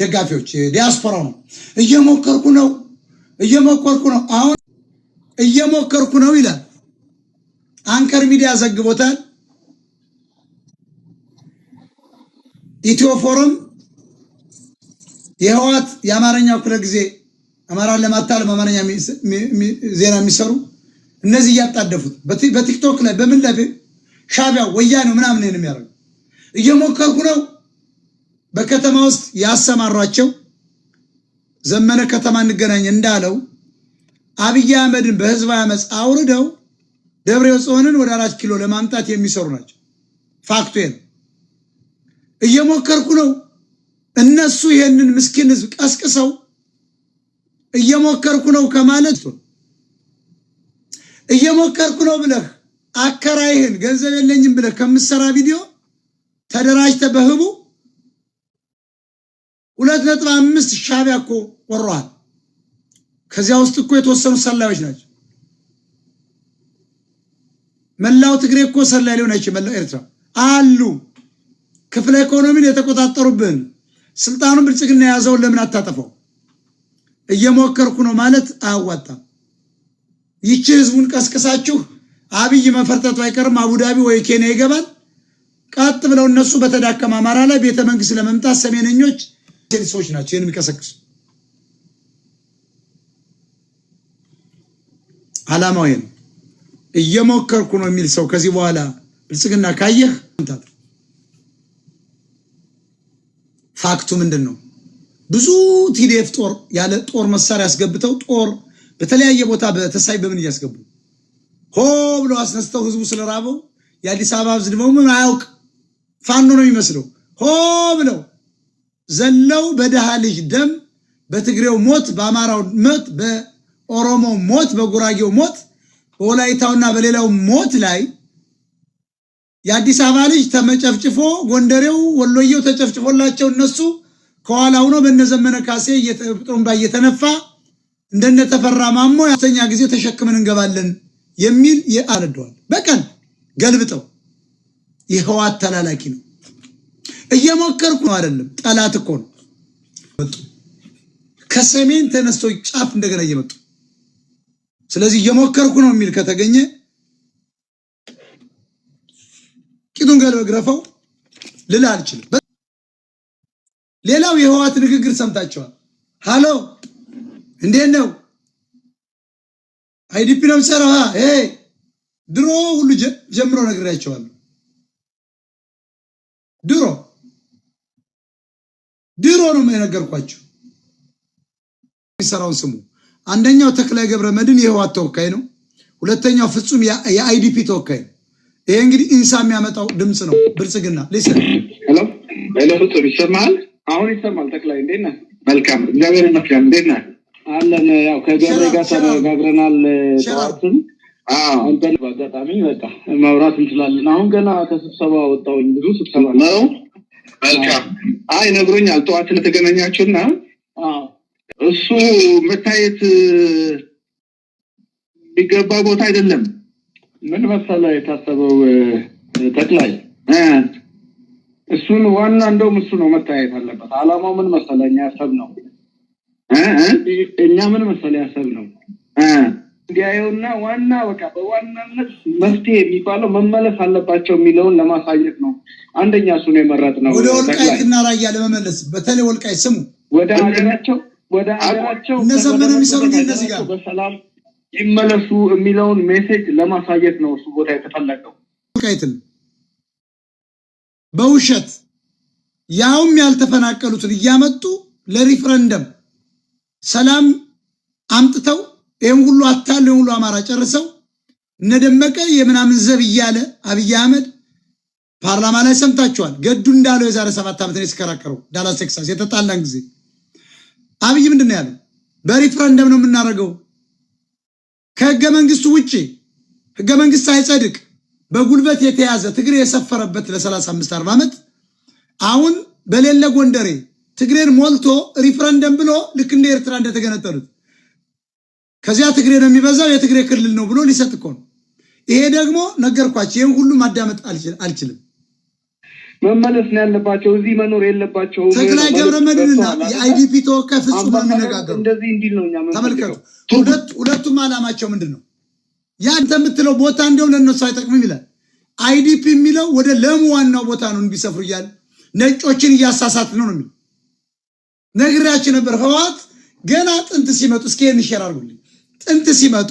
ደጋፊዎች ዲያስፖራው ነው። እየሞከርኩ ነው፣ እየሞከርኩ ነው፣ አሁን እየሞከርኩ ነው ይላል። አንከር ሚዲያ ዘግቦታል። ኢትዮ ፎረም የህወሓት የአማርኛው ክፍለ ጊዜ አማራን ለማታለል በአማርኛ ዜና የሚሰሩ እነዚህ እያጣደፉት በቲክቶክ ላይ በምን ላይ ሻዕቢያው ወያኔው ምናምን ነው የሚያደርገው። እየሞከርኩ ነው። በከተማ ውስጥ ያሰማሯቸው ዘመነ ከተማ እንገናኝ እንዳለው አብይ አህመድን በህዝባዊ አመፅ አውርደው ደብረ ጽዮንን ወደ 4 ኪሎ ለማምጣት የሚሰሩ ናቸው። ፋክቱ ነው። እየሞከርኩ ነው። እነሱ ይሄንን ምስኪን ህዝብ ቀስቅሰው እየሞከርኩ ነው ከማለት እየሞከርኩ ነው ብለህ አከራይህን ገንዘብ የለኝም ብለህ ከምትሰራ ቪዲዮ ተደራጅተህ በህቡ 2.5 ሻዕቢያ እኮ ወረዋል። ከዚያ ውስጥ እኮ የተወሰኑ ሰላዮች ናቸው። መላው ትግሬ እኮ ሰላይ ሊሆን አይችልም። መላው ኤርትራ አሉ። ክፍለ ኢኮኖሚን የተቆጣጠሩብን ስልጣኑን ብልጽግና የያዘውን ለምን አታጠፈው? እየሞከርኩ ነው ማለት አያዋጣም። ይቺ ህዝቡን ቀስቅሳችሁ አብይ መፈርጠቱ አይቀርም። አቡዳቢ ወይ ኬንያ ይገባል። ቀጥ ብለው እነሱ በተዳከመ አማራ ላይ ቤተ መንግስት ለመምጣት ሰሜነኞች ሰዎች ናቸው ይሄን የሚቀሰቅሱ። አላማው ይሄ ነው። እየሞከርኩ ነው የሚል ሰው ከዚህ በኋላ ብልጽግና ካየህ ፋክቱ ምንድን ነው? ብዙ ቲዲኤፍ ጦር ያለ ጦር መሳሪያ ያስገብተው ጦር በተለያየ ቦታ በተሳይ በምን እያስገቡ ሆ ብለው አስነስተው ህዝቡ ስለራበው የአዲስ አበባ ህዝብ ደግሞ ምን አያውቅ ፋኖ ነው የሚመስለው። ሆ ብለው ዘለው በደሃ ልጅ ደም በትግሬው ሞት፣ በአማራው ሞት፣ በኦሮሞ ሞት፣ በጉራጌው ሞት፣ በወላይታውና በሌላው ሞት ላይ የአዲስ አበባ ልጅ ተመጨፍጭፎ ጎንደሬው ወሎየው ተጨፍጭፎላቸው እነሱ ከኋላ ሆኖ በነዘመነ ካሴ ጥሩምባ እየተነፋ እንደነ ተፈራ ማሞ ያተኛ ጊዜ ተሸክመን እንገባለን የሚል ያረደዋል። በቀን ገልብጠው የህወሓት ተላላኪ ነው። እየሞከርኩ ነው አይደለም፣ ጠላት እኮ ነው። ከሰሜን ተነስቶ ጫፍ እንደገና እየመጡ ስለዚህ እየሞከርኩ ነው የሚል ከተገኘ ቂጡን ገልበ ግረፈው ልል አልችልም። ሌላው የህወሓት ንግግር ሰምታችኋል። ሃሎ እንዴት ነው? አይዲፒ ነው የምሰራው። ድሮ ሁሉ ጀምሮ ነግሬያቸዋለሁ። ድሮ ድሮ ነው የነገርኳቸው። የሚሰራውን ስሙ። አንደኛው ተክላይ ገብረ መድን የህወሓት ተወካይ ነው። ሁለተኛው ፍጹም የአይዲፒ ተወካይ ነው። ይሄ እንግዲህ ኢንሳ የሚያመጣው ድምጽ ነው። ብልጽግና listen። Hello hello፣ ፍጹም ይሰማል? አሁን ይሰማል። ተክላይ እንዴት ነህ? መልካም እግዚአብሔር ይመስገን። እንዴት ነህ? አለን። ያው ከገብሬ ጋር ተነጋግረናል። ጠዋትም አንተን በአጋጣሚ በቃ ማውራት እንችላለን። አሁን ገና ከስብሰባ ወጣሁኝ። ብዙ ስብሰባ ነው። መልካም። አይ ነግሮኛል ጠዋት ስለተገናኛችሁና እሱ መታየት የሚገባ ቦታ አይደለም። ምን መሰለህ የታሰበው ተክላይ እሱን ዋና እንደውም እሱ ነው መታየት አለበት። አላማው ምን መሰለህ እኛ ያሰብነው እኛ ምን መሰለህ ያሰብነው እንዲያየውና ዋና በቃ በዋናነት መፍትሄ የሚባለው መመለስ አለባቸው የሚለውን ለማሳየት ነው። አንደኛ እሱ ነው የመረጥነው። ወደ ወልቃይትና ራያ ለመመለስ በተለይ ወልቃይት ስሙ ወደ ሀገራቸው ወደ ሀገራቸው እነዘመነ የሚሰሩት እነዚህ ጋር በሰላም ይመለሱ የሚለውን message ለማሳየት ነው እሱ ቦታ የተፈለገው። ወልቃይትን በውሸት ያውም ያልተፈናቀሉትን እያመጡ ለሪፍረንደም ሰላም አምጥተው ይሄን ሁሉ አታለው ይሄን ሁሉ አማራ ጨርሰው እነደመቀ የምናምን ዘብ እያለ አብይ አህመድ ፓርላማ ላይ ሰምታችኋል። ገዱ እንዳለው የዛሬ 7 ዓመት ነው የተከራከረው ዳላስ ቴክሳስ የተጣላን ጊዜ አብይ ምንድነው ያለው? በሪፍረንደም ነው የምናደርገው ከህገ መንግስቱ ውጪ ህገ መንግስት ሳይጸድቅ በጉልበት የተያዘ ትግሬ የሰፈረበት ለ35 40 ዓመት አሁን በሌለ ጎንደሬ ትግሬን ሞልቶ ሪፍረንደም ብሎ ልክ እንደ ኤርትራ እንደተገነጠሉት ከዚያ ትግሬ ነው የሚበዛው የትግሬ ክልል ነው ብሎ ሊሰጥ እኮ ነው። ይሄ ደግሞ ነገርኳችሁ፣ ይሄን ሁሉ ማዳመጥ አልችልም። መመለስ ነው ያለባቸው፣ እዚህ መኖር የለባቸውም። ተክላይ ገብረ መድህንና ገብቶሃል አይደለ? የ IDP ተወካይ ፍጹም ነው አምባሳደሩ የሚነጋገሩ። እንደዚህ እንዲል ነው እኛ ተመልከቱ። የምንፈልገው። ሁለቱም ዓላማቸው ምንድን ነው? ያንተ የምትለው ቦታ እንዲያውም ለእነሱ አይጠቅምም ይላል። IDP የሚለው ወደ ለሙ ዋናው ቦታ ነው እንዲሰፍሩ እያለ ነጮችን እያሳሳት ነው ነው የሚለው። ነግሬያችሁ ነበር። ህወሓት ገና ጥንት ሲመጡ፣ እስኪ ይሄን share አድርጉልኝ። ጥንት ሲመጡ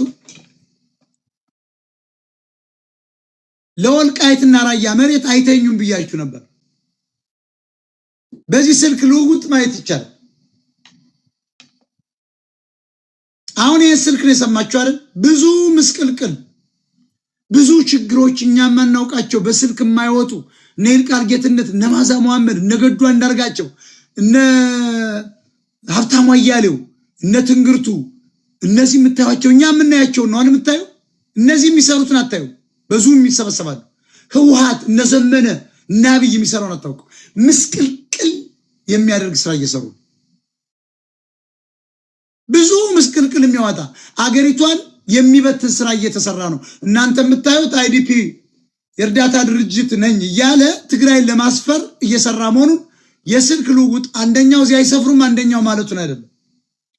ለወልቃይትና ራያ መሬት አይተኙም ብያችሁ ነበር። በዚህ ስልክ ልውውጥ ማየት ይቻላል። አሁን ይህን ስልክ ነው የሰማችሁ አይደል? ብዙ ምስቅልቅል፣ ብዙ ችግሮች እኛ የማናውቃቸው በስልክ የማይወጡ እነ ይልቃል ጌትነት፣ እነ ማዛ መሐመድ፣ እነ ገዱ አንዳርጋቸው፣ እነ ሀብታሙ አያሌው፣ እነ ትንግርቱ፣ እነዚህ የምታዩቸው እኛ የምናያቸው ነው የምታዩ። እነዚህ የሚሰሩትን አታዩ። በ Zoom ይሰበሰባሉ። ህወሓት እነ ዘመነ እነ አብይ የሚሰራውን አታውቁ። ምስቅልቅል የሚያደርግ ስራ እየሰሩ ነው። ብዙ ምስቅልቅል የሚያወጣ አገሪቷን የሚበትን ስራ እየተሰራ ነው። እናንተ የምታዩት IDP የእርዳታ ድርጅት ነኝ እያለ ትግራይን ለማስፈር እየሰራ መሆኑን የስልክ ልውውጥ አንደኛው እዚህ አይሰፍሩም አንደኛው ማለቱን አይደለም።